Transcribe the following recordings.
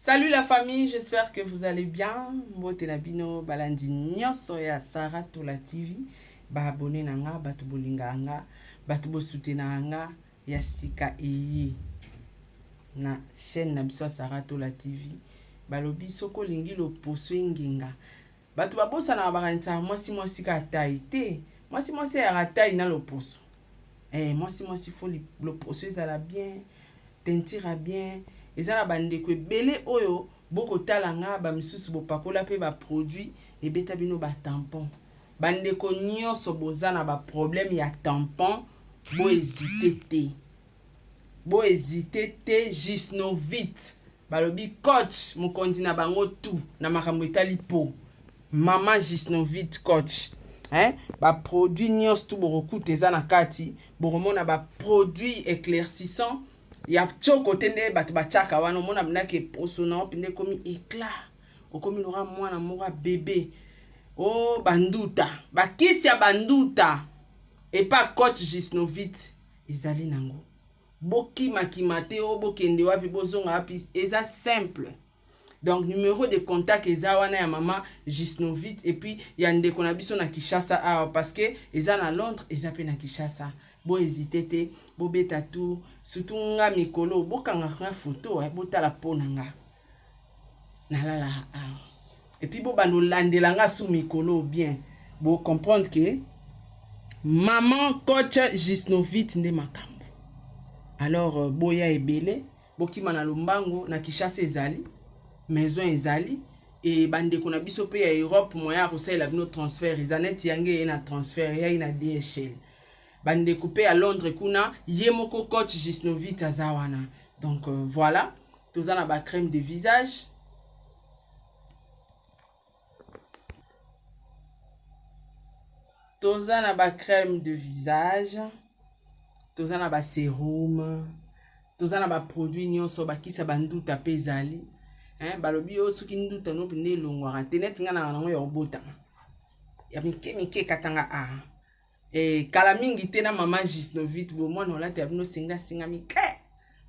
Salut la famille, j'espère que vous allez bien. Mbote na bino balandi nyonso ya Sarah Tola TV. Ba abonné na nga, bato bolinga nga, bato bo soutenir nga ya sika eye na chaîne na biso ya Sarah Tola TV. Balobi soki olingi loposo engenga. Bato babosanaka bakanisaka mwasi mwasi kaka taille te. Mwasi mwasi ayaka taille na loposo. Eh, mwasi mwasi faut loposo ezala bien. Teinture ya bien eza na ba ndeko ebele oyo boko tala nga ba misusu bo pakola pe ba produit ebeta bino ba tampon ba ndeko nioso boza na ba problème ya tampon bo hesite te bo hesite te Gisnovit balobi coach mokonzi na bango tout na makambo etali peau Maman Gisnovit coach hein ba produits nionso tout bokokuta eza na kati bokomona ba produits éclaircissant ya tshoko te nde bato batiaka wana omona mpenza poso na yo mpenza ekomi éclat okomi loka mwana moko ya bebe o oh, banduta bakisi ya banduta epa coach Gisnovit ezali nango bokimakima te o oh, bokende wapi bozonga wapi eza simple Donc numero de contact eza wana ya mama Gisnovit et puis ya ndeko na biso na Kinshasa awa parce que eza na Londres eza pe na Kinshasa. Bo hésiter te, bo beta tour, surtout nga mikolo bokanga nga photo eh, botala po na nga. Nalala awa. Et puis bo bando landela nga sous mikolo bien. Bo comprendre que maman coach Gisnovit nde makambo. Alors euh, boya ebele Bokima na lombango na Kinshasa ezali maison ezali e bandeko na biso mpe ya Europe moyen ya kosalela bino transfert eza neti yange eye na transfert eyaki na DHL bandeko mpe ya Londres kuna ye moko coach Gisnovit aza wana donc euh, voilà toza na ba crème de visage toza na ba crème de visage toza na ba serum toza na ba produit nyonso bakisa banduta mpe ezali hein, balobi yo soki nduta no mpenza elongwaka te neti ngai nanga nango ya kobotama ya mike mike ekatanga a ah. eh, kala mingi te na mama Gisnovit bomwana olata ya bino senga senga mike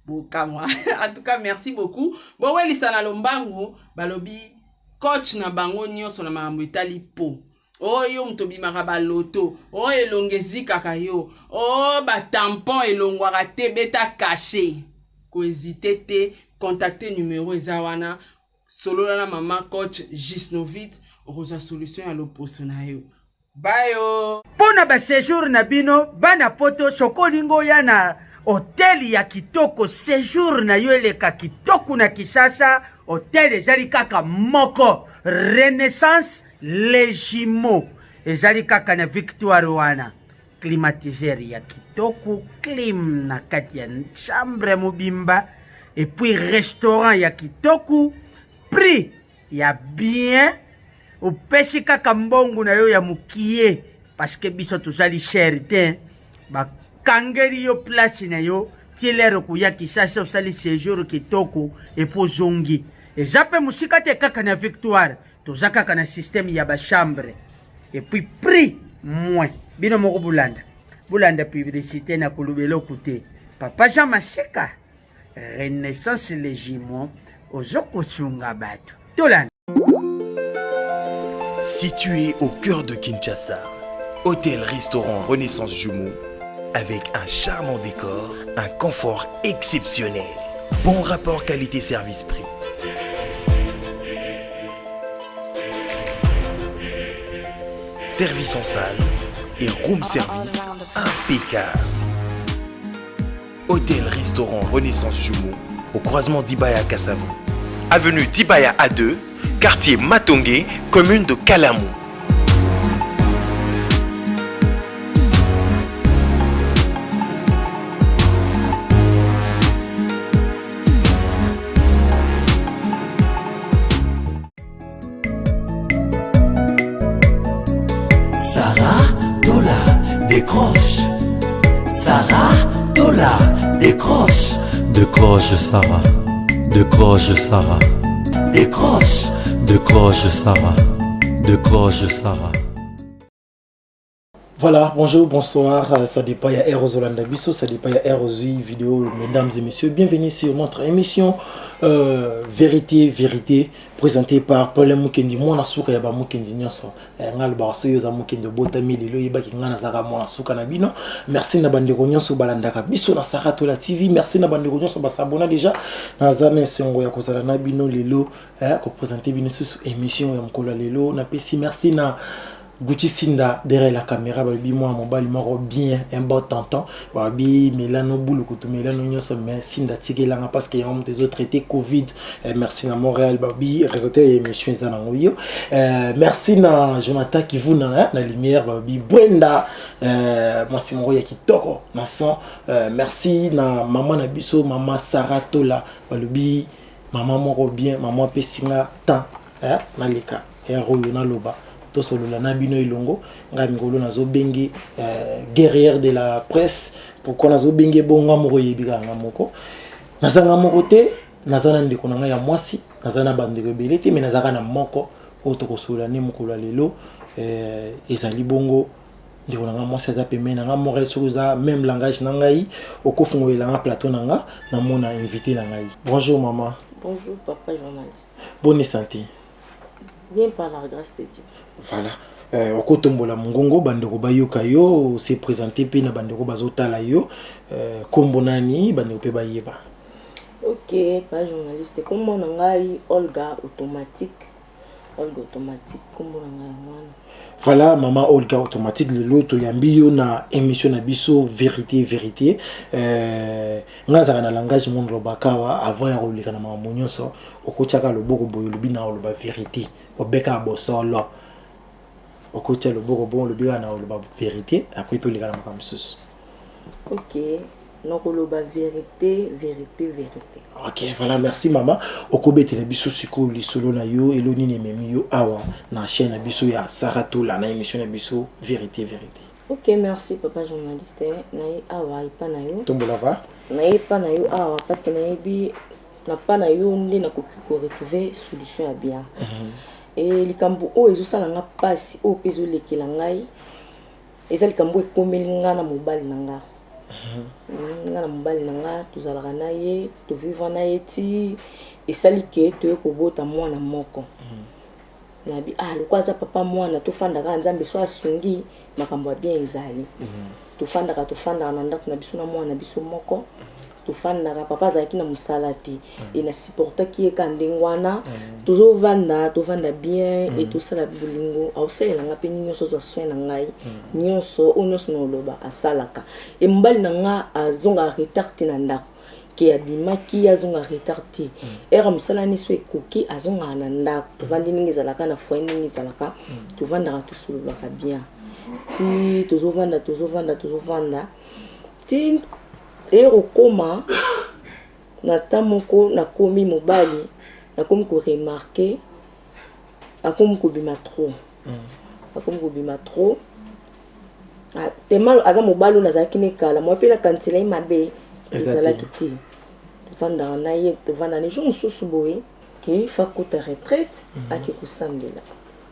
bokamwa en tout cas merci beaucoup bowelisa na lombangu balobi coach na bango nyonso na makambo etali po oyo oh, moto obimaka baloto oyo oh, elongi ezikaka yo oyo oh, batampon elongwaka te beta kashe kohezite te contacte numero eza wana solola na mama coach Gisnovit okozwa solution ya loposo na yo bayo mpo na basejour na bino bana poto soki olingi oya na hotel ya kitoko sejour na yo eleka kitoko na kisasa hotel ezali kaka moko renaissance les jumeaux ezali kaka na victoire wana climatiseur ya kitoko clim na kati ya chambre mobimba epuis restaurant ya kitoko prix ya bien opesi kaka mbongo na yo ya mokie parce que biso tozali cher te bakangeli yo place na yo ti lere okoya kisasa osali séjour kitoko epo ozongi eza mpe mosika te kaka na victoire toza kaka na système ya bachambre epuis prix moins bino moko bolanda bolanda publicité na koloba eloko te papa jean maseka renaissance le jumeau ozo kosunga bato tolanda Situé au cœur de Kinshasa, hôtel-restaurant Renaissance Jumeau, avec un charmant décor, un confort exceptionnel, bon rapport qualité-service-prix. Service en salle et room service impeccable. Hôtel-restaurant Renaissance Jumeau au croisement d'Ibaya Kassavou. Avenue Dibaya A2, quartier Matongé, commune de Kalamou. Sarah Tola décroche. Sarah Tola décroche. Décroche Sarah. Décroche Sarah. Décroche. Décroche Sarah. Décroche Sarah. Voilà, bonjour, bonsoir, euh, ça dépend, il y a Eros Bisso, ça dépend, il y a Eros vidéo, mesdames et messieurs, bienvenue sur notre émission. Vérité vérité, présenté par Paul Mukendi, mwana suka ya ba Mukendi nyonso. Nga alobaka soki oza Mukendi, obotami lelo, oyebaki nga nazalaka mwana suka na bino. Merci na bandeko nyonso balandaka biso na Saratola TV. Merci na bandeko nyonso basabona déjà. Naza na esengo ya kozala na bino lelo, koprésente bino susu émission ya mokolo ya lelo. Napesi merci na Gucci Sinda derrière la caméra. Balobi mwana mobali moko bien, un bon tonton. Balobi melano bulukutu, melano nyonso, mais Sinda tikelanga parce que yango moto ezotraite Covid. Merci na Montréal, balobi réalisateur ya émission eza nango yo. Merci na Jonathan Kivuna na lumière, balobi Brenda, mwasi moko ya kitoko na son. Merci na mama na biso, mama Sarah Tola, balobi mama moko bien, mama apesinga temps, naleka ya oyo naloba, tosolola na bino elongo. Ngai mikolo nazobenge guerrière de la presse. Pourquoi nazobenge bonga moko? Oyebi kaka, nga moko nazanga moko te. Naza na ndeko na ngai ya mwasi, naza na bandeko ebele te, me nazalaka na moko oyo tokosolola nde mokolo ya lelo. Ezali bongo ndeko na ngai mwasi, aza pembeni na ngai moko. Soki oza même langage na ngai, okofungolela nga plateau na nga, namona invité na ngai. Bonjour mama. Bonjour papa journaliste. Bonne santé? Bien, par la grâce de Dieu. Voilà. Okotombola mongongo, bandeko bayoka yo, se présente mpe na bandeko bazotala yo. Nkombo nani, bandeko mpe bayeba? Ok, pa journaliste, kombo na ngai Olga Automatique. Olga Automatique, kombo na ngai yango wana. Voilà, mama Olga Automatique, lelo toyambi yo na émission na biso Vérité vérité. Nga azalaka na langage mondo lobaka awa. Avant ya koleka na makambo nyonso, okotiaka loboko boye, olobi na oloba vérité, obekaka bosolo, okotia loboko bongo, olobi kaka na oloba vérité, après toleka na makambo mosusu. Ok, nakoloba vérité, vérité, vérité. Ok, voilà, merci mama. Okobetela biso sikoyo lisolo na yo, elo nini ememi yo awa na chaîne na biso ya Saratola, na émission na biso Vérité vérité? Ok, merci papa journaliste. Naye awa epa na yo. Tombola va. Naye epa na yo awa parce que nayebi na pa na yo nde nakoki koretrouve solution ya bien. E likambo oyo ezosala nga mpasi, oyo mpe ezolekela ngai, eza likambo oyo ekomeli nga na mobali na nga. Nga na mobali na nga tozalaka na ye, tovivre na ye ti esali ke toye kobota mwana moko. Nabi ah, lokwa aza papa mwana, tofandaka, Nzambe so asungi, makambo ya bien ezali. Tofandaka, tofandaka na ndako na biso na mwana na biso moko, tofandaka. Papa azalaki na mosala te e nasupportaki ye ka ndenge wana. Tozovanda, tovanda bien e tosala bolingo, aosalelanga mpe nyonso, azwa soin na ngai nyonso, oyo nyonso na oloba asalaka. E mobali na nga azonga retard te na ndako, ke abimaki azonga retard te. Heure mosala nyonso ekoki, azongaka na ndako, tovandi ndenge ezalaka na foyer, ndenge ezalaka, tovandaka, tosololaka bien ti tozovanda, tozovanda, tozovanda ti eye kokóma na ta moko. Nakomi mobali, nakomi koremarquer akomi kobima trop, akomi kobima trop. Ah, tellement aza mobali oyo nazalaki ne kala, mwa mpe nakanisela ye mabe ezalaki te. Tovandaka na ye, tovanda na jour mosusu boye ke fa kota retraite, ake kosambela.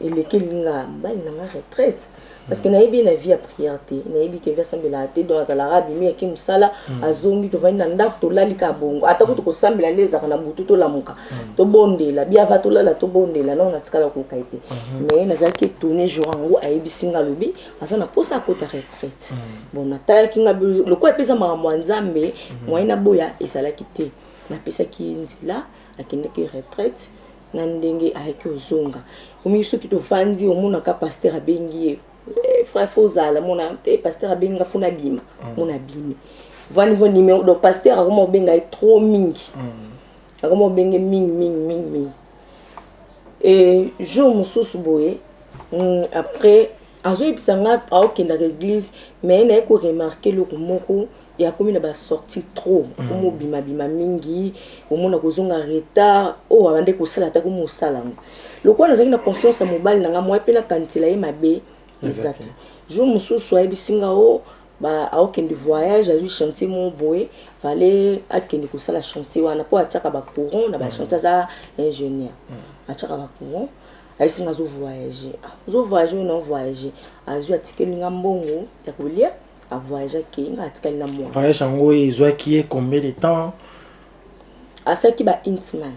Elekeli nga mobali na nga retraite parce que nayebi ye na vie ya prière te, nayebi ke vie asambelaka te. Donc azalaka abimi, ake mosala, azongi, tovandi na ndako, tolali kaka bongo. Ata kutu kosambela nde ezalaka na butu, tolamuka, tobondela biava, tolala, tobondela nao, natikala koka ye te. Mais nazalaki étonné jour yango ayebisi nga, alobi aza na mposa akota retraite. Bon, natalaki nga lokola epesa makambo ya Nzambe, moyen naboya ezalaki te. Napesaki ye nzela, akendaki retraite. Na ndenge ayaki kozonga, omi soki tovandi, omonaka pasteur abengi ye: "Eh, frère, fo ozala mona te, pasteur abengi nga, fo nabima." Mona abimi, vani vo numéro. Donc pasteur akoma kobenga ye trop mingi, akoma kobenge mingi mingi mingi mingi. E jour mosusu boye, après azoyebisa nga aokendaka église, mais naye koremarquer eloko moko: akomi na basortie trop, akomi obimabima mingi, omona kozonga retard. Oyo abande kosala, ata komi osala yango. Lokola nazalaki na confiance ya mobali na nga, mwa mpe nakanisela ye mabe eza te. Jour mosusu ayebisi nga o aokende voyage, azwi chantier moko boye, fale akende kosala chantier wana mpo atiaka bacourant na bachantier, aza ingénieur, atiaka bacourant. Ayebisi nga azovoyage, azovoyage oyo na voyage, azwi, atikeli nga mbongo ya kolia, avoyage, akei, nga atikali na mwana. Voyage yango ezwaki ye combien de temps? Asalaki ba une semaine.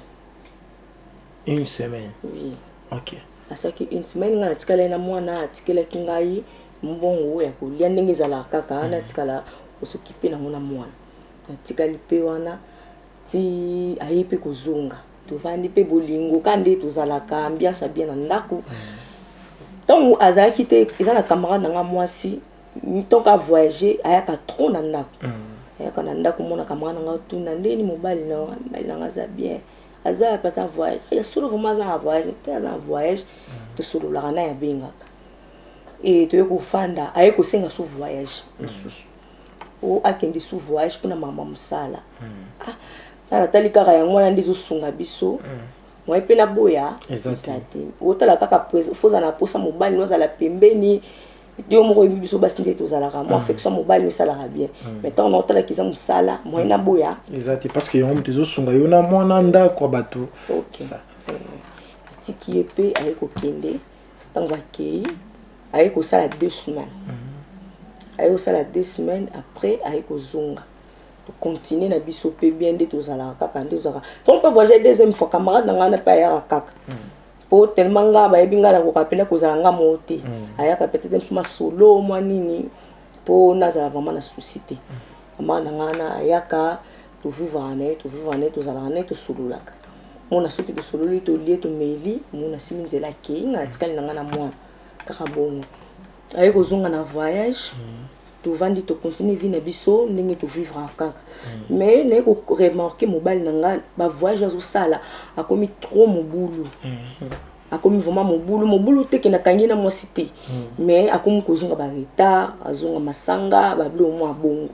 Une semaine? Oui. Ok. Asalaki une semaine, ngai natikalaki na mwana, atikelaki ngai mbongo ya kolia ndenge ezalaka kaka, natikala kosokipe nango na mwana. Natikali mpe wana ti aye mpe kozonga, tovandi mpe bolingo ka nde tozalaka, ambiance ya bien na ndako. Ntango azalaki te, eza na camarade na nga mwasi, ntongo avoyage ayaka trop na ndako, ayaka na ndako, mona camarade na nga tuna ndeni mobali na mobali na nga aza bien, aza wapi, aza voyage ya solo, vraiment aza na voyage te, aza na voyage. Tosololaka na ye, abengaka e toye kofanda, aye kosenga so voyage mosusu, o akende su voyage mpona mama mosala. Ah, natali kaka yango wana nde ezosunga biso, moye mpe naboya eza te. Te, otala kaka fozala na posa mobali no azala pembeni yo moko. Oyebi biso basi nde tozalaka, mwa affection mobali no esalaka bien, mais ntango naotalaki eza mosala, moye naboya eza te, parce que yango moto ezosunga yo na mwana ndako ya bato. Ok. Ça. Atiki ye mpe aye kokende. Ntango akei, aye kosala 2 semaines, aye kosala 2 semaines, après aye kozonga, tocontinue na biso mpe bien nde tozalaka kaka nde tozalaka. Ntango mpe voyage deuxième fois, camarade na ngai na mpe ayaka kaka, po tellement nga bayebi ngai nakoka mpena kozala nga moko te, ayaka peut-être mosu masolo mwa nini mpo nazala vraiment na souci te. Camarade na ngai na ayaka, tovivaka na ye, tovivaka na ye, tozalaka na ye, tosololaka. Mona soki tosololi, tolie, tomeli, mona asimi nzela akei, ngai natikali na ngai na mwana kaka bongo. Aye kozonga na voyage, tovandi, tocontinue vie na biso ndenge tovivre kaka. Mais naye koremarquer mobali na nga, bavoyage azosala, akomi trop mobulu, akomi vraiment mobulu. Mobulu te ke nakangi na mwasi te, mais akomi kozonga baretard, azonga masanga, babilo mwa bongo.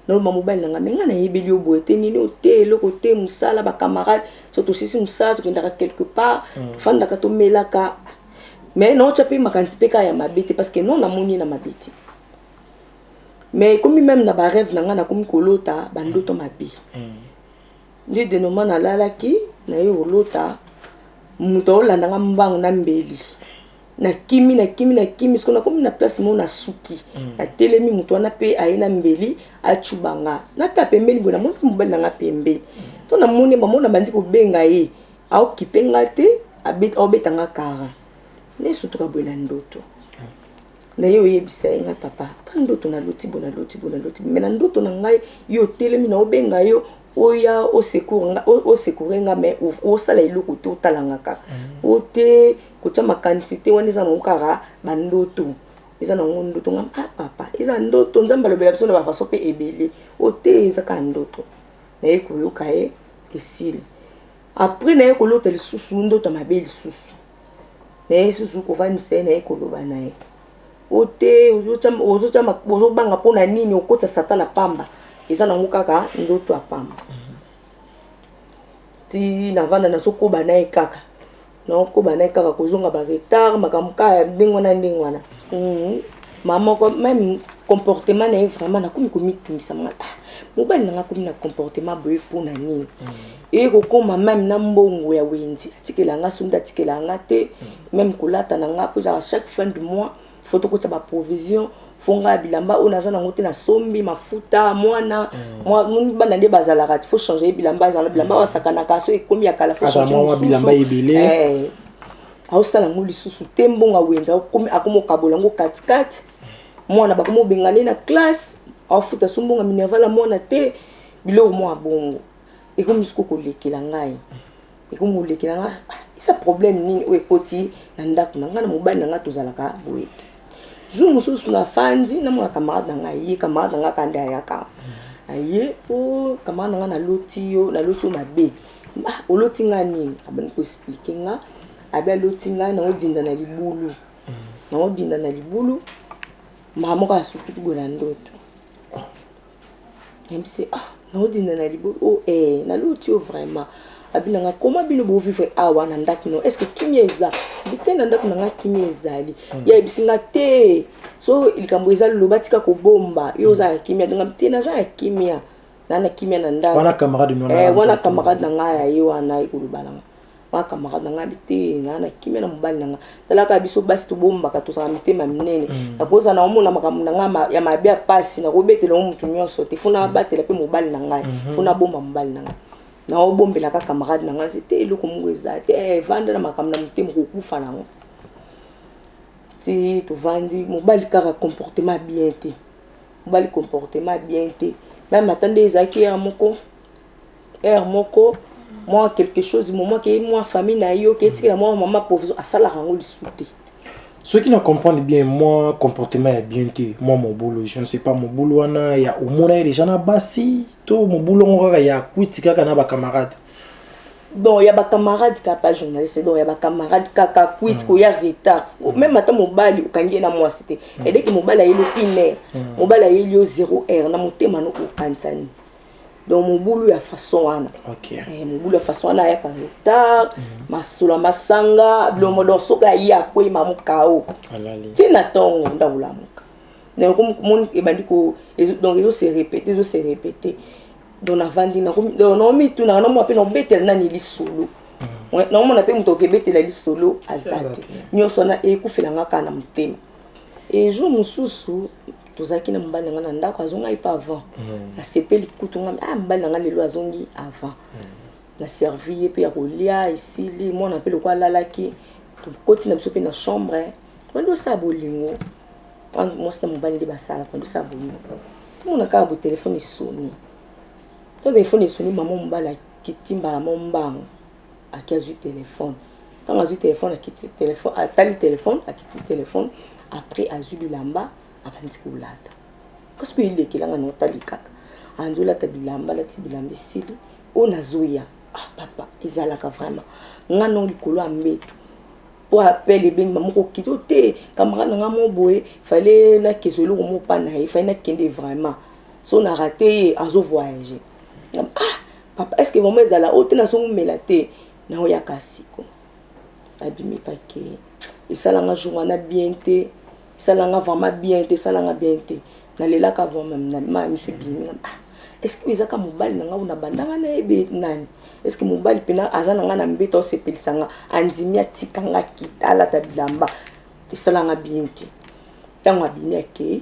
Naloba mobali na nga, me nga nayebeli yo boye te, nini o te, eloko te, mosala, bacamarade, so tosisi mosala tokendaka quelque part, tofandaka, tomelaka. Mais naotya mpe makanisi mpe kaka ya mabe te, parce que non, namoni na mabe te. Mais ekomi même na barêve na ngai, nakomi kolota bandoto mabe. Nde denoma nalalaki, naye kolota moto aolanda nga mbangu na mbeli, nakimi, nakimi, nakimi, siko nakomi na place moko, nasuki, natelemi, moto wana mpe aye na mbeli, acuba nga. Nata pembeni boye, namoni mpe mobali na nga pembeni to namoni bamona, bandi kobenga ye, aokipe nga te, aobeta nga kara nde sutuka boye na ndoto. Naye oyebisa ye nga: "Papa, ata ndoto naloti boye, naloti boye, naloti boye, me na ndoto na ngai yo otelemi na obenga yo oya osecours nga, osecoure nga, mais osala eloko te, otalanga kaka." O te, kotia makanisi te, wana eza nango kaka bandoto, eza nango ndoto. Nga: "Ah papa, eza ndoto, Nzambe alobela biso na bafaçon mpe ebele." O te, eza kaka ndoto. Naye koyoka ye, esili. Après naye kolota lisusu ndoto ya mabe lisusu, naye lisusu kovandisa ye, naye koloba na ye: "O te, ozobanga mpona nini? Okotisa satan na pamba, eza nango kaka ndoto ya pamba." Ti navanda, nazokoba na ye kaka, nakoba na ye kaka, kozonga baretard, makambo kaka ndenge wana, ndenge wana. Mama moko, même comportement na ye, vraiment nakomi komitungisa. Nga: "Ah, mobali na nga akomi na comportement boye mpona nini?" Eye kokóma même na mbongo ya wenze atikela nga, soki atikela nga te, même kolata na nga, mpo ezalaka chaque fin du mois faut tokotisa baprovision, faut nga bilamba oyo naza nango te, nasombi mafuta mwana. Bana nde bazalaka, faut changer bilamba, ezala bilamba oyo asakanaka, so ekomi ya kala, faut Aza changer mwa bilamba mosusu. ebele. Aosala yango lisusu te. Mbongo awenza, akomi okabola yango katikati. Mwana bakomi obengana ye na classe, aofuta so mbongo ya minerval ya mwana te, biloko mwa bongo. Ekomi siko kolekela ngai, ekomi kolekela ngai. Ah, eza problème nini oyo ekoti na ndako na ngai na mobali na ngai? Tozalaka boye te. Jour mosusu nafandi, namona camarade na ngai ye, camarade na ngai kaka nde ayaka, aye po: "Camarade na ngai, naloti yo, naloti yo mabe." "Ah, oloti ngai nini?" Abandi koexpliquer nga, abi aloti ngai naodinda na libulu, naodinda na libulu, mama moko asutuki boye na ndoto. Nayebisi: "Ah, naodinda na libulu o eh, naloti yo vraiment." Abi nanga: "Koma bino bovivre awa na ndako no, est ce que kimia eza bi te?" "Na ndako na nga kimia ezali." Ye ayebisi nga te so likambo eza, loba, tika kobomba, yo oza na kimia? Nga te, naza na kimia, na na kimia na ndako. Wana camarade no? Eh, wana camarade na ngai aye wana ekoloba na nga, wana camarade na ngai abi te, naa na kimia na mobali na nga. Talaka biso basi tobombaka, tozala mitema minene. Nakozala na omona makambo na ngai ya mabe, ya pasi, nakobetela ngo motu nyonso te, faut nabatela mpe mobali na ngai, faut nabomba mobali na ngai. Naobombelaka camarade na ngai te, eloko moko eza te, evanda na makambo na motema, kokufa nango ti tovandi. Mobali kaka comportement bien te, mobali comportement bien te. Même ata nde ezalaki heure moko, heure moko mwa quelque chose, moment ke mwa famille na ye oke etikela mwa mama provision, asalaka yango lisu te. Soki na comprendre bien, moi comportement ya bien te, moi mobulu, je ne sais pas, mobulu wana ya omona ye déjà na basi to mobulu yango kaka ya kwiti kaka na bacamarade? Donc ya bacamarade kaka, pa journaliste, donc ya bacamarade kaka kwiti, koya retard. Même ata mobali okangi ye na mwasi te, edeke mobali ayeli yo 1 heure, mobali ayeli yo 0 heure, na motema no okanisani. Donc mobulu ya façon wana. Eh, mobulu ya façon wana, ayaka retard, masolo ya masanga, biloko. Donc soki aye, akweyima mokao alali ntina ntongo ndako lamuka. Donc moni ebandi ko donc ezo se répéter, ezo se répéter. Donc navandi, donc naomitunaka, namona mpe naobetela nani lisolo. Naomona mpe moto okebetela lisolo aza te. Nyonso wana ekufelanga kaka na motema. E jour mosusu tozalaki na mobali na ngai na ndako, azongai mpe avant. Nasepeli kutu ngai: "Ah, mobali na ngai lelo azongi avant." Na servi ye mpe ya kolia, esili, mwana mpe lokwa alalaki, tokoti na biso mpe na chambre, tobandi osala bolingo. Mwasi na mobali nde basala, tobandi osala bolingo, tomona kaka bo telefone esoni. To telefone esoni, mama mobali akiti mbala mo mbango, aki azwi telefone. Ntango azwi telefone, akiti telefone, atali telefone, akiti telefone. Après azwi bilamba, abandi kolata. Kasi mpe elekelanga na otali kaka, andi olata bilamba, alati bilamba, esili. Oyo nazoya, ah papa, ezalaka vraiment nga no likolo ya mbeto po appel ebengi moko okiti o te, camarade na nga mo boye, fallait nakezwa eloko moko mpa na ye, fallait nakende vraiment, so na rate ye, azovoyage. Ah papa, est ce que vraiment ezala oyo te? Nazomela te, naoyaka siko. Abimi pake, esalanga jour wana bien te, esalanga vraiment bien te, esalanga bien te. Nalelaka vraiment, ma miso ebimi. Ah, est ce que ezaka mobali na nga oyo nabandanga nayebi nani? Est ce que mobali mpena aza na nga na mbeto, osepelisa nga, andimi atika nga kita alata bilamba? Esalanga bien te. Ntango abimi, akei,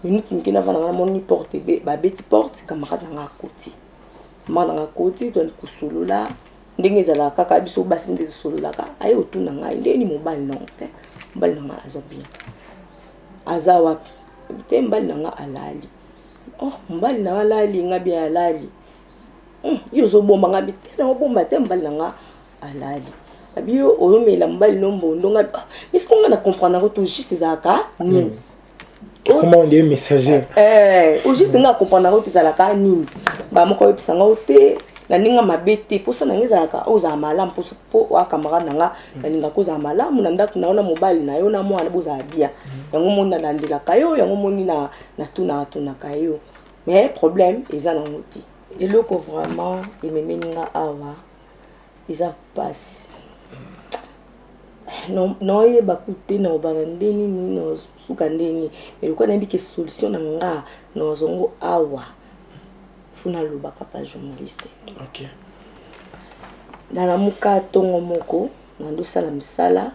minute moke navanda nga, namoni porte, babeti porte, camarade na nga akoti. Mwana na nga akoti, toyandi kosolola ndenge ezalaka kaka biso basi nde tosololaka. Aye otuna ngai ndeni mobali nango te. Mobali na nga aza bien. Aza wapi te? Mobali na nga alali. Oh, mobali na nga alali? Nga bien, alali. Yo ozobomba nga bi te? Na obomba te, mobali na nga alali. Abi yo oyomela mobali no mbondo. Nga mais siko nga na comprendre yango to juste ezalaka nini? Comment on dit messager? Eh, au juste nga comprendre yango te, ezalaka nini? Bamoko oyebisa nga te na ndenge mabe te. Mposa na nga ezalaka ozala malamu mpo oa camarade na nga, nalingaka ozala malamu na ndako na yo, na mobali na yo, na mwana, bozala bien. Yango moni nalandelaka yo, yango moni natunaka tunaka yo, mais problème eza nango te. Eloko vraiment ememeli nga awa eza mpasi, naoyeba ku te na obanda nde nini, nasuka nde nini. Mais lokola nayebi ke solution na nga nazongo awa, fu nalobaka pa journaliste. Nalamuka ntongo moko, nandosala misala,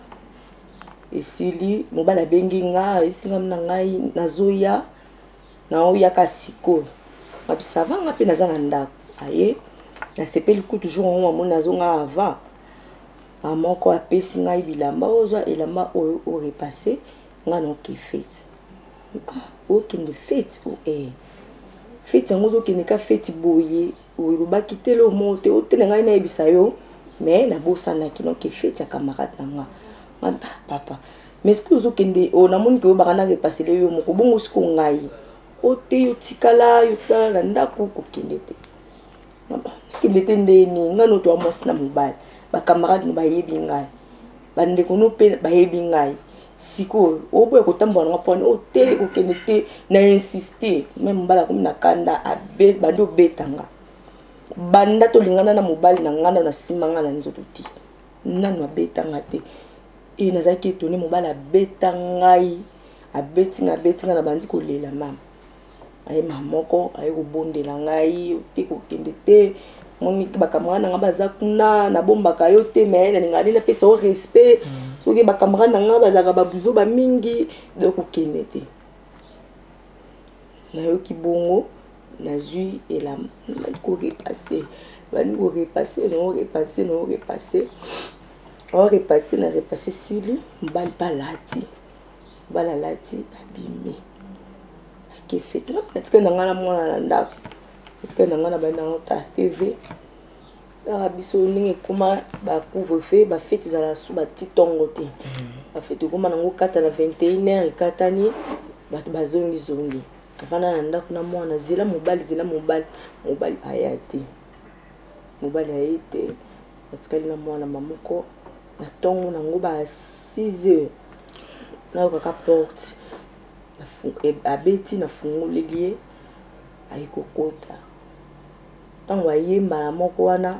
esili, mobali abengi nga, ayebisi nga na ngai nazoya, naoyaka sikoyo. Mabisa avant nga mpe naza na ndako, aye, nasepeli kutu jour yango. Mamoni nazonga avant, moko apesi ngai bilamba: "Ozwa elamba oyo orepasse, nga naoke fête." "Okende fête o eh, fête yango ozokende ka fête boye? Olobaki te lo moko te otele ngai nayebisa yo, mais nabosanaki, naoke fête ya camarade na nga." "Papa, mais soki ozokende, namoni ke oyobaka na repasele yo moko bongo, siko ngai o te, yo tikala, yo tikala na ndako, kokende te." "Nakende te ndeni? Ngai no toya mwasi na mobali, bacamarade no bayebi ngai, bandeko no mpe bayebi ngai, sikoyo oboya kotambola nanga mpona o te, kokende te." Na insiste, me mobali akomi na kanda, bandi obetanga. Banda tolingana na mobali na ngai, na nsima ngai na nzoto te, nanu abetanga te. E nazalaki étonné, mobali abeta ngai, abeti ngai, abeti ngai, nabandi kolela. Mama aye, mama moko aye kobondela ngai: "Te, kokende te, moni bacamarade na ngai baza kuna, nabombaka yo te, me nalingaka nde napesa yo respect. Soki bacamarade na ngai bazalaka babuzoba mingi, donc kokende te." Nayoki bongo, nazwi elamba, nabandi korepasser. Bandi ko repasser, na repasser, na repasser. O repasser na repasser sili, mobali mpe alati. Mobali alati abimi. Ake feti. Nga natikali na ngai na mwana na ndako. Natikali na ngai na bandi nango ta TV. Kaka biso ndenge ekoma ba couvre feu, ba feti ezala su bati ntongo te. Ba feti ekoma nango kata na 21 heures ekatani, bato bazongi zongi. Nafanda na ndako na mwana, zela mobali, zela mobali, mobali aya te. Mobali aye te, natikali na mwana moko na ntongo nango ba 6 heures nayokaka porte abeti, nafungoleli ye, aye kokota. Ntango aye mbala moko wana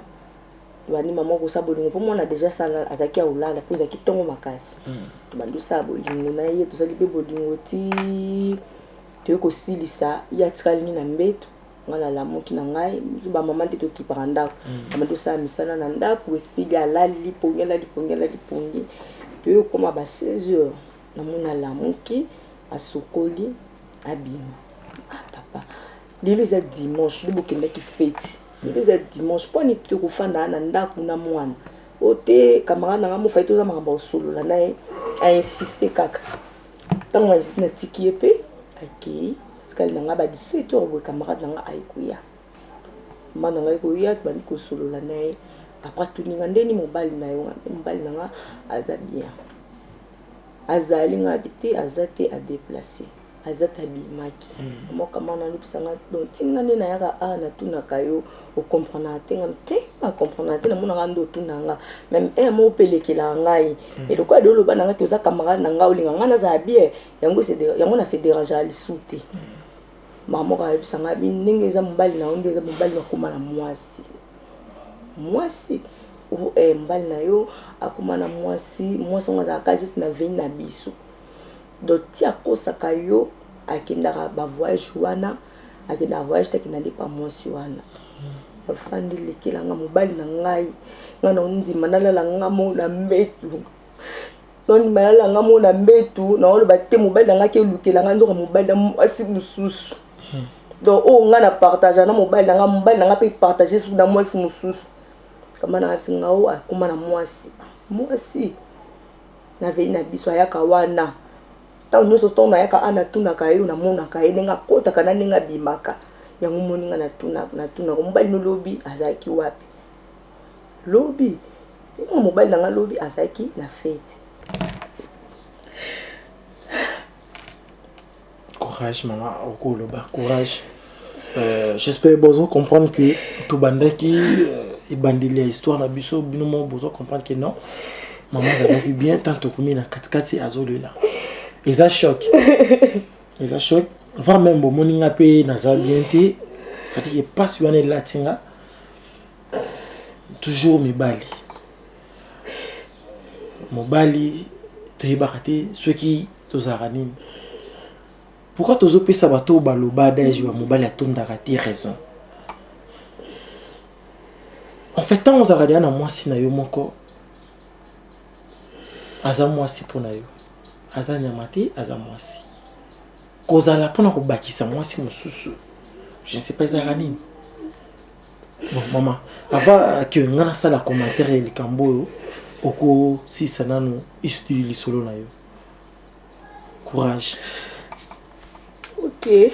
tobandi mama kosala bolingo mpo mwana deja sala azalaki ya kolala mpo ezalaki ntongo makasi. Tobandi kosala bolingo na ye, tosali mpe bolingo ti toye kosilisa, ye atikali nini na mbeto, ngai nalamuki na ngai, bamama nde tokipaka ndako. Bamandi kosala misala na ndako, esili alali pongi, alali pongi, alali pongi. Toye kokoma ba 16 heures, namoni alamuki, asokoli, abima. Ah papa, lelo eza dimanche, nde bokendaki feti. Lelo eza dimanche, mpo nini tokofanda na ndako na mwana? O te, camarade na ngai mofai toza makambo ya kosolola na ye, ainsiste kaka. Ntango natiki ye mpe akei, atikali na ngai ba 17 heures boye, camarade na ngai aye koya. Mama na ngai koya, tobandi kosolola na ye. Après atuni nga ndeni mobali na yo, mobali na nga aza bien. Azali nga bi te, aza te, adeplace. Aza te, abimaki. Moko mama nalobisa nga, donc tinga nde nayaka awa natunaka yo, okomprendaka te nga te, nakomprendaka te, namonaka nde otuna nga. Même un moko mpe elekelaka ngai. Mais lokola de oloba na nga ke oza camarade na nga, olinga nga nazala bien, yango yango na se dérangeaka lisusu te. Mama moko ayebisa nga bi ndenge eza mobali na yo, nde eza mobali akóma na mwasi. Mwasi mobali na yo akóma na mwasi, mwasi yango azalaka juste na veni na biso. Donc ti akosaka yo, akendaka ba voyage wana, akendaka voyage te, akenda nde pa mwasi wana. Afandi lekela nga mobali na ngai, nga na ondima nalala nga mo na mbetu. Nondima nalala nga mo na mbetu, naoloba te mobali na ngai akelukela nga nzoka mobali na mwasi mosusu. Donc oyo nga na partage na mobali na nga, mobali na nga mpe partage suku na mwasi mosusu. Kama na nga nga oyo akóma na mwasi. Mwasi na vei na biso ayaka wana. Ntango nyonso ntango nayaka awa natunaka ye, namonaka ye ndenge akotaka na ndenge abimaka. Yango moni nga natunaka mobali no lobi azalaki wapi? Lobi nga mobali na nga lobi azalaki na fete. Courage mama, okoloba courage. J'espère bozo comprendre que tobandaki ebandeli ya histoire na biso, bino moko bozo comprendre que non, mama azalaki bien, tant tokomi na katikati azolela. Eza choc. Eza choc. Voire même bomoni nga mpe naza bien te, c'est-à-dire que pasi wana elati nga toujours mibali. Mobali toyebaka te soki tozalaka nini. Pourquoi tozopesa bato oyo baloba adage ya mobali atondaka te raison? En fait, ntango ozalaka deya na mwasi na yo moko, aza mwasi mpo na yo, aza nyama te, aza mwasi. Kozala mpona kobakisa mwasi mosusu, je ne sais pas ezalaka nini. Bon mama, avant que nga nasala commentaire ya likambo oyo, okosisa nanu lisolo na yo. Courage. Ok.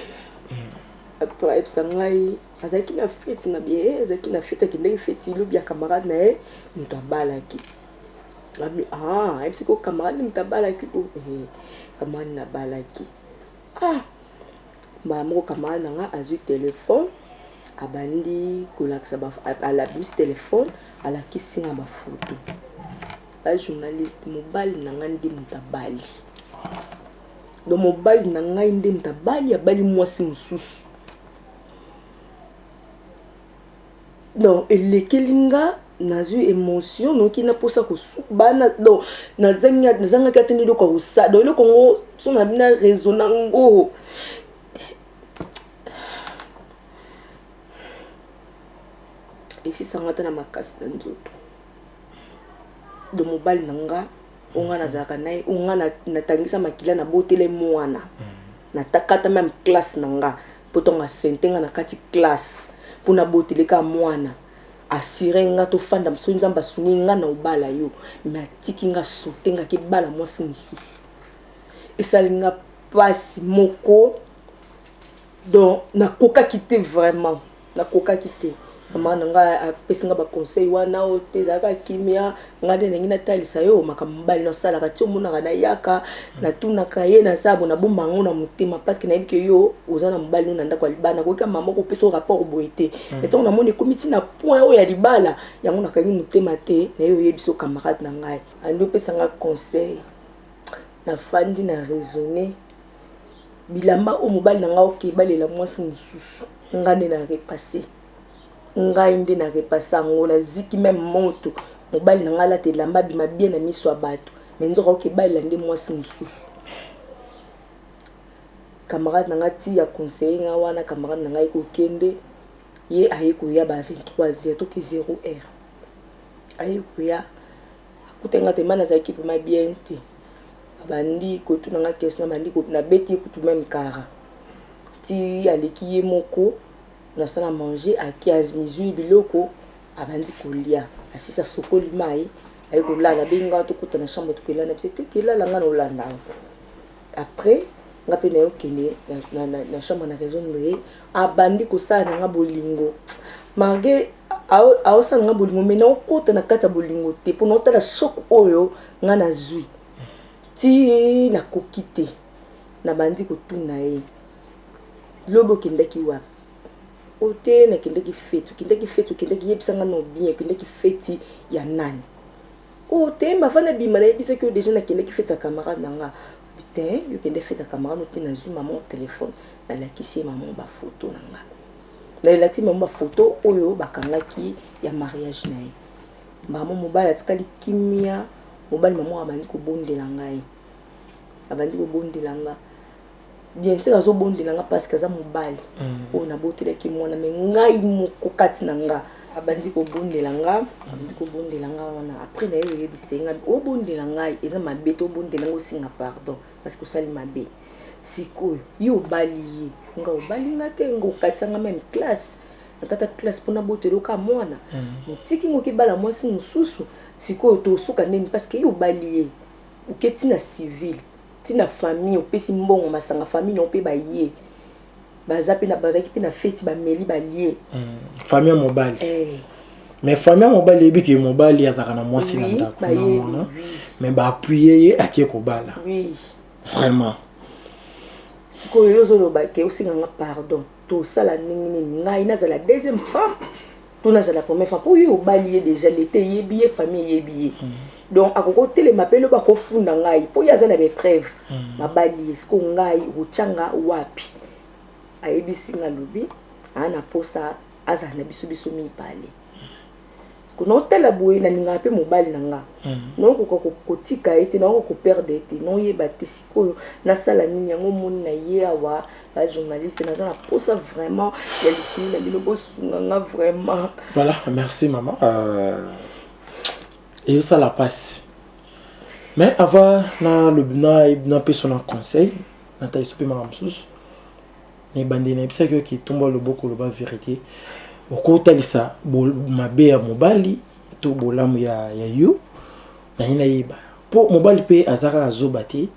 Après ayebisa ngai azalaki na feti na bie, azalaki na feti, akendaki feti lobi ya camarade na ye moto abalaki. Abi ah, ayebisi ko camarade moto abalaki o eh, camarade nabalaki. Ah, mbala moko camarade na nga azwi telefone, abandi kolakisa, alabisi telefone, alakisi nga bafoto. Ba journaliste, mobali na nga nde moto abali. Donc mobali na ngai nde moto abali, abali mwasi mosusu. Donc elekeli nga, nazwi émotion, noki naposa kosuba, donc nazangaki ata nde eloko ya kosala. Donc eloko yango so na bina raison nango esisanga ata na makasi na nzoto. Donc mobali na nga oyo nga nazalaka na ye, oyo nga natangisa makila, nabotele mwana, natakata même classe na nga mpo ntongo asente nga na kati classe mpo nabotele kaka mwana. Assurer nga tofanda mosusu, Nzambe asungi nga na obala yo, mais atiki nga sote nga kebala mwasi mosusu. Esali nga mpasi moko, donc nakokaki te, vraiment nakokaki te. Mama na ngai apesi nga baconseil wana oyo te, ezalaka kimia. Ngai nde ndenge natalisa yo makambo mobali nasalaka ti omonaka, nayaka natunaka ye, nasala bo, nabomba yango na motema parce que nayebi ke yo oza na mobali no na ndako ya libala. Nakoki mama kopesa yo rapport boye te, mais ntango namoni ekomi ntina point oyo ya libala yango, nakangi motema te. Naye oyebi so camarade na ngai andi opesa nga conseil, nafandi na raisonner. Bilamba oyo mobali na ngai okebalela mwasi mosusu, ngai nde na repasser, ngai nde na repasser yango. Naziki même moto, mobali na ngai alata elamba abima bien na miso ya bato, mais nzoka okebalela nde mwasi mosusu. Camarade na ngai ti ya conseiller nga wana, camarade na ngai kokende, ye aye koya ba 23 heures toke 0 heure. Aye koya, akuta nga tema nazalaki vraiment bien te. Abandi kotuna nga question, abandi nabeti ye kutu même kara ti aleki ye moko. Nasala manger, ake azwi biloko, abandi kolia, asisi, asokoli mai, aye kolala. Abengi nga tokota na chambre, tokelala biso te, kelala nga na olanda yango. Après nga mpe naye okende na chambre na rejoindre ye. Abandi kosala na nga bolingo, malgré aosala nga bolingo, mais naokota na kati ya bolingo te mpo naotala choc oyo nga nazwi ti nakoki te. Nabandi kotuna ye: "Lobi okendaki wapi?" "O te, nakendaki feti." "Okendaki feti? Okendaki, yebisanga no bien, okendaki feti ya nani?" "O te, mavanda bima, nayebisaki yo déjà, nakendaki feti ya camarade na nga te." "Yokende feti ya camarade te?" Nazwi mama telefone, nalakisi ye mama bafoto na nga, nalakisi mama bafoto oyo bakangaki ya mariage na ye. Mama mobali atikali kimia. Mobali mama abandi kobondela ngai, abandi kobondela nga. Bien sûr azobondela nga parce que aza mobali oyo nabotelaki mwana, mais ngai moko kati na nga, abandi kobondela nga, abandi kobondela nga wana. Après na ye oyebisa ye nga: "Obondela ngai eza mabe te, obondela nga, osinga pardon parce que osali mabe. Sikoyo ye obali ye, nga obali nga te, nga okatisanga même classe, nakata classe mpona botela oka mwana, motiki ngo okebala mwasi mosusu. Sikoyo tosuka ndeni? Parce que ye obali ye, oke ntina civile, ntina famille, opesi mbongo masanga, famille na yo mpe baye, baza mpe bazalaki mpe na feti, bameli, balie." Famille ya mobali? Eh. Mais famille ya mobali eyebi ke mobali azalaka na mwasi na ndako na mwana, mais baappuyer ye ake kobala? Oui. Vraiment? Sikoyo yo ozoloba ke osenganga pardon, tosala ndenge nini? Ngai nazala deuxième femme to nazala première femme? Mpo oyo obali ye déjà, lete eyebi ye, famille eyebi ye, donc akoki otelema mpe lobi akofunda ngai mpo ye aza na bapreuve mabali ye. Siko ngai okotyanga wapi? Ayebisi nga, alobi aa na posa azala na biso, biso mibale. Siko naotala boye, nalingaka mpe mobali na nga, naokoka kotika ye te, naokoka koperdre ye te, naoyeba te sikoyo nasala nini. Yango omoni na ye awa, bajournaliste, naza na posa vraiment ya lisungi na bino, bosunga nga vraiment. Voilà, merci mama. Ezosala mpasi, mais avant nalobi, napesa na conseil, natalisa mpe makambo mosusu na ebandeli. Nayebisaki oki tomba loboko, oloba vérité. Okotalisa mabe ya mobali to bolamu ya yo. Nangi nayeba mpo mobali mpe aza kaka zoba te,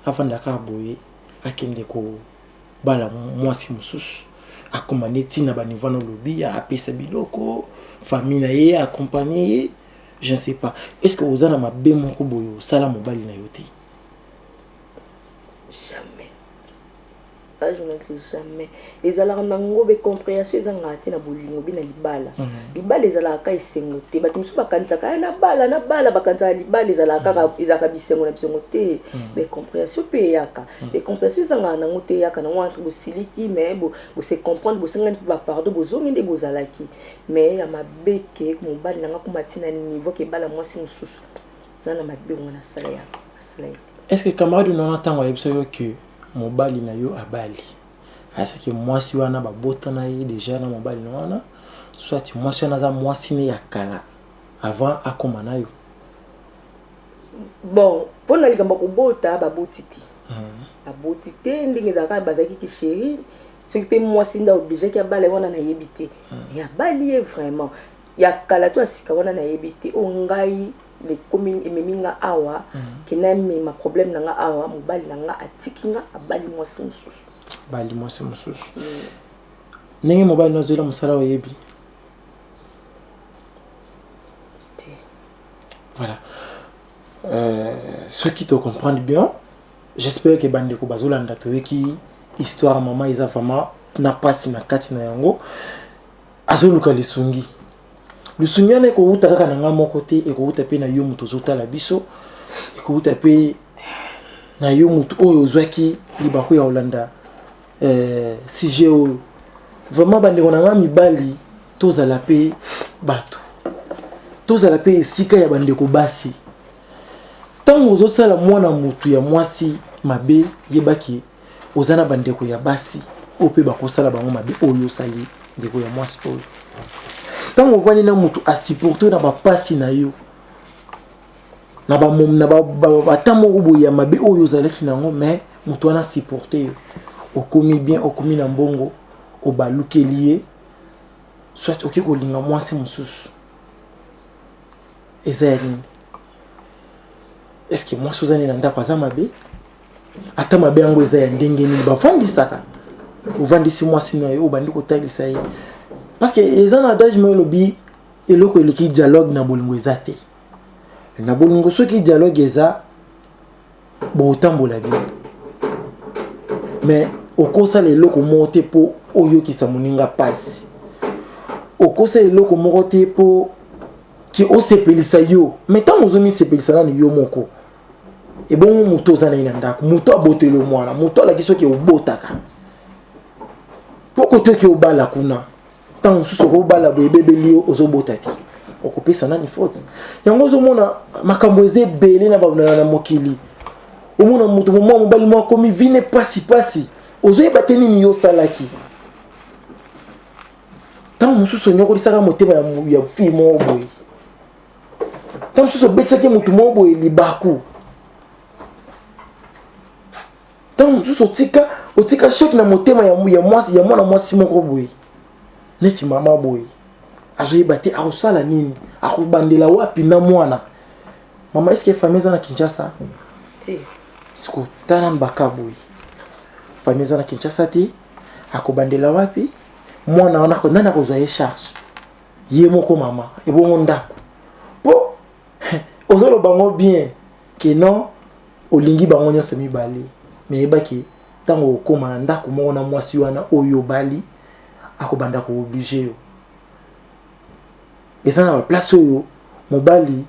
afanda kaka boye, akende kobala mwasi mosusu, akoma neti na baniveau na olobi, apesa biloko, famille na ye accompagne ye. Je ne sais pas, est ce que oza na mabe moko boye osala mobali na yo te? Jamais, ba journaliste, jamais. Ezalaka nango bacompréhension ezangaka te na bolingo be na libala. Libala ezalaka kaka esengo te. Bato mosusu bakanisaka ya nabala nabala, bakanisaka libala ezalaka kaka, ezalaka bisengo na bisengo te. Bacompréhension mpe eyaka, bacompréhension ezangaka nango te, eyaka nango entre bosiliki, mais bose comprendre, bosengani mpe bapardon, bozongi nde bozalaki. Mais ya mabe ke mobali nanga kuma ntina niveau ke ebala mwasi mosusu, nga na mabe ngo nasala ya nasala ye te. Est ce que camarade nana, ntango ayebisa yo ke mobali na yo abali, ayesaki mwasi wana babotana ye déjà na mobali na wana, soit mwasi wana aza mwasi ne ya kala avant akóma na yo? Bon, mpona likambo ya kobota, baboti te, baboti te. Ndenge ezalaka, bazalaki kichéri. Soki mpe mwasi nde obligeaki abala ye wana, nayebi te, mais abali ye vraiment. Ya kala to ya sika wana nayebi te. Oyo ngai lekomi ememi nga awa, ke namema problème na nga awa, mobali na nga atiki nga, abali mwasi mosusu. Bali mwasi mosusu. Ndenge mobali no azwela mosala, oyebi te? Voilà, soki tocomprendre bien, j'espère que bandeko bazolanda, toyoki histoire. Mama eza vraiment na mpasi na kati na yango, azoluka lisungi. Lisungi wana ekowuta kaka na nga moko te, ekowuta mpe na yo moto ozotala biso, ekowuta mpe na yo moto oyo ozwaki libaku ya kolanda sujet oyo. Vraiment, bandeko na nga mibali, tozala mpe bato, tozala mpe esika ya bandeko basi. Ntango ozosala mwana motu ya mwasi mabe, yebaki oza na bandeko ya basi oyo mpe bakosala bango mabe oyo osali ndeko ya mwasi oyo. Ntango ovandi na motu asupporte na bapasi na yo, na bata moko boye ya mabe oyo ozalaki nango, mais moto wana asupporte yo, okomi bien, okomi na mbongo, obalukeli ye, soit okoki kolinga mwasi mosusu, eza ya nini? Est-ce mwasi oza nini na ndako aza mabe? Ata mabe yango eza ya ndenge nini, bavandisaka, ovandisi mwasi na yo, obandi kotalisa ye, parce que eza na adage mo elobi: eloko eleki dialogue na bolingo eza te. Na bolingo, soki dialogue eza, botambola bien. Mais okosala eloko moko te mpo oyokisa moninga mpasi, okosala eloko moko te mpo ke osepelisa yo. Mais ntango ozomisepelisa nanu yo moko, ebongo moto oza na ye na ndako, moto aboteli mwana, moto alaki soki obotaka mpo kote oki obala kuna, ntango mosusu okobala boye, ebebeli yo, ozobota te, okopesa nani faute? Yango ozomona makambo eza ebele na mokili. Omona moto, mwa mobali moko akomi vine pasi pasi, ozoyeba te nini yo osalaki. Ntango mosusu onyokolisaka motema ya fille moko boye, ntango mosusu obetisaki motu moko boye libaku, ntango mosusu otika choc na motema ya mwasi, ya mwana mwasi moko boye. Neti mama boye azoyeba te akosala nini, akobandela wapi na mwana. Mama, est-ce famille eza na Kinshasa? Te. Siko tala mbaka boye, famille eza na Kinshasa te, akobandela wapi? Mwana wana, nani akozwa ye charge? Ye moko mama. Ebongo ndako? Mpo ozoloba ngo bien ke non, olingi bango nyonso mibale, mais yebaki ntango okóma na ndako moko na mwasi wana oyo obali, akobanda koobliger yo. Eza na baplace oyo mobali,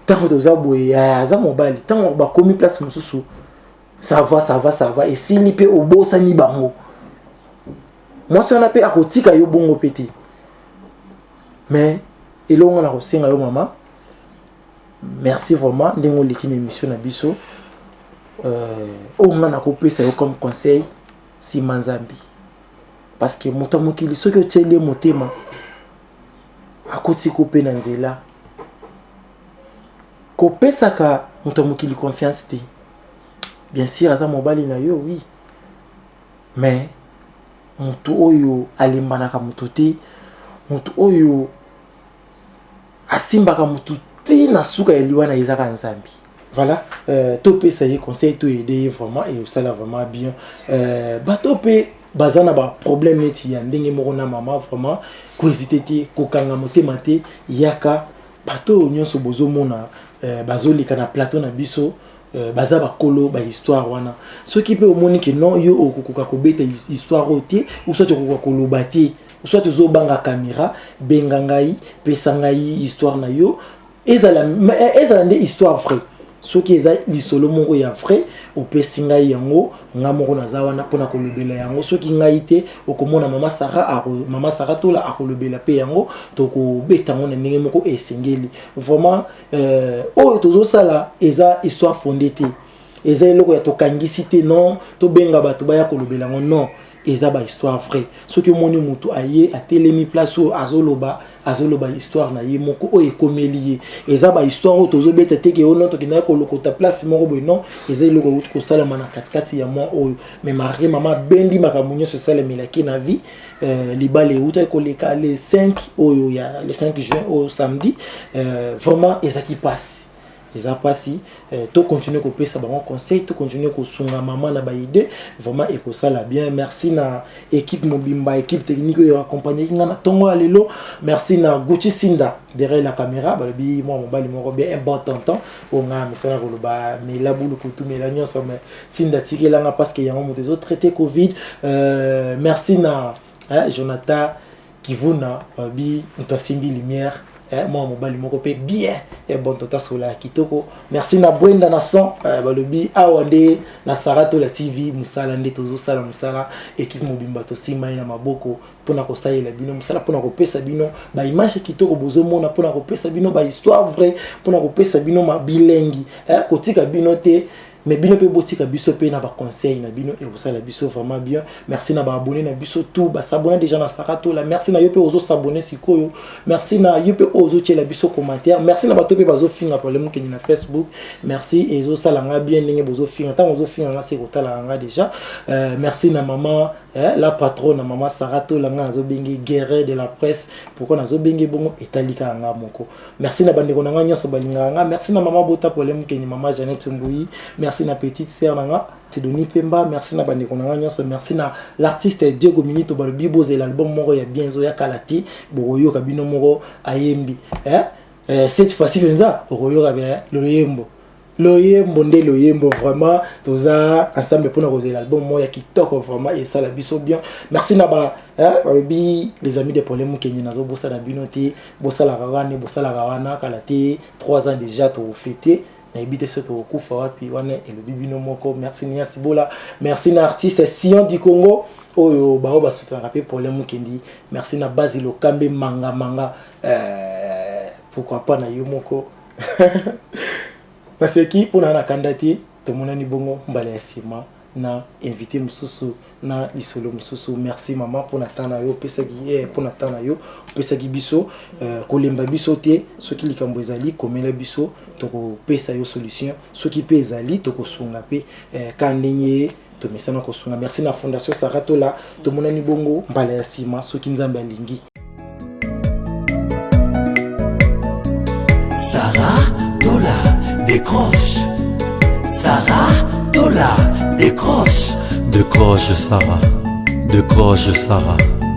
ntango toza boye, aza mobali, ntango bakomi place mosusu, ça va, ça va, ça va, esili mpe obosani bango. Mwasi wana mpe akotika yo bongo mpe te. Mais elongo nga na kosenga yo, mama, merci vraiment ndenge oleki na émission na biso. Oyo nga nakopesa yo comme conseil, nsima Nzambe, parce que moto ya mokili, soki otieli ye motema, akotika mpe na nzela. Kopesaka moto ya mokili confiance te. Bien sûr aza mobali na yo, oui, mais moto oyo alembanaka moto te, moto oyo asimbaka motu ntina suka ya liwa na ezaka Nzambe. Voilà, topesa ye conseil, toaider ye vraiment, e osala vraiment bien. Bato mpe baza na baproblème neti ya ndenge moko na mama, vraiment kohésiter te, kokanga motema te, yaka. Bato oyo nyonso bozomona bazoleka na plateau na biso, baza bakolo bahistoire wana. Soki mpe omoni ke non, yo okokoka kobeta histoire oyo te, ou soit okokoka koloba te, soit ozobanga caméra, benga ngai, pesa ngai histoire na yo. Ezala nde histoire vrai. Soki eza lisolo moko ya vrai, opesi ngai yango, nga moko naza wana mpona kolobela yango. Soki ngai te, okomona mama Sara, mama Sara Tola akolobela mpe yango, tokobeta yango na ndenge moko esengeli. Vraiment, oyo tozosala eza histoire fondée te, eza eloko ya tokangisi te, non, tobenga bato baya kolobela yango, non. Eza ba histoire vrai. Soki omoni mutu aye atelemi place oyo azoloba, azoloba histoire na ye moko oyo ekomeli ye. Eza ba histoire oyo tozobeta te ke ono tokendaki kolokota place moko boye, non. Eza eloko euti kosalama na katikati ya mwa oyo. Mais malgré mama abendi makambo nyonso esalemelaki na vie, libala eutaki koleka le 5 oyo ya le 5 juin oyo samedi, vraiment ezaki pasi. Eza pasi, to continuer kopesa bango conseil, to continuer kosunga mama na ba idée, vraiment ekosala bien. Merci na équipe mobimba, équipe technique oyo accompagner nga na tongo ya lelo. Merci na Gucci Sinda derrière la caméra, balobi mwa mobali moko bien, un bon tonton oyo nga misala koloba mela bulu kutu mela nyonso, mais Sinda tikelanga parce que yango moto ezo traiter Covid. Merci na Jonathan Kivuna, balobi moto asimbi lumière, mwa mobali moko mpe bien, bon tonton sola ya kitoko. Merci na Bwenda na son, balobi awa nde na Saratola TV mosala nde tozosala mosala, équipe mobimba tosimba ye na maboko mpona kosalela bino mosala, mpona kopesa bino baimage kitoko bozomona, mpona kopesa bino bahistoire vrai, mpona kopesa bino mabilengi, kotika bino te, mais bino mpe botika biso mpe na baconseil na bino, ekosala biso vraiment bien. Merci na baabonné na biso tout basabone déjà na Saratola. Merci na yo mpe ozosabone sikoyo, merci na yo mpe oyo ozotiela biso commentaire, merci na bato mpe bazofinga Problème Okende na Facebook. Merci, ezosala nga bien ndenge bozofinga. Ntango ozofinga nga, se kotalaka nga déjà. Merci na mama la patronne, na mama Saratola, nga nazobenge guerre de la presse. Pourquoi nazobenge bongo? Etali kaka nga moko. Merci na bandeko na nga nyonso balingaka nga. Merci na mama bota Problème Okende, mama Jeannette Ngui. Merci na petite sœur na nga Sidoni Pemba. Merci na bandeko na nga nyonso. Merci na l'artiste Diego Minito, balobi bozela album moko ya bien ezoya kala te, bokoyoka bino moko ayembi, eh? Cette fois-ci mpenza okoyoka bien loyembo, loyembo nde loyembo. Vraiment toza ensemble mpona kozela album moko ya kitoko, vraiment esala biso bien. Merci na ba balobi les amis de Problème Okende, nazobosana bino te. Bosalaka wana, bosalaka wana kala te, 3 ans déjà tofete, nayebi te soki tokokufa wapi, wana elobi bino moko. Merci Niasi Bola, merci na artiste Sion du Congo oyo bao basutenaka mpe Problème Okendi. Merci na Basi Lokambe Manga Manga, pourquoi pas na yo moko naseki mpona na kanda te. Tomonani bongo mbala ya nsima na invité mosusu na lisolo mosusu. Merci mama mpona temps na yo opesaki, mpona temps na yo opesaki biso. Kolemba biso te. Soki likambo ezali, komela biso, tokopesa yo solution. Soki mpe ezali, tokosunga mpe, ka ndenge tomesana kosunga. Merci na Fondation Saratola. Tomonani bongo mbala ya nsima soki Nzambe alingi. Sarah Tola décroche. Sarah Tola décroche. Décroche Sarah, décroche Sarah.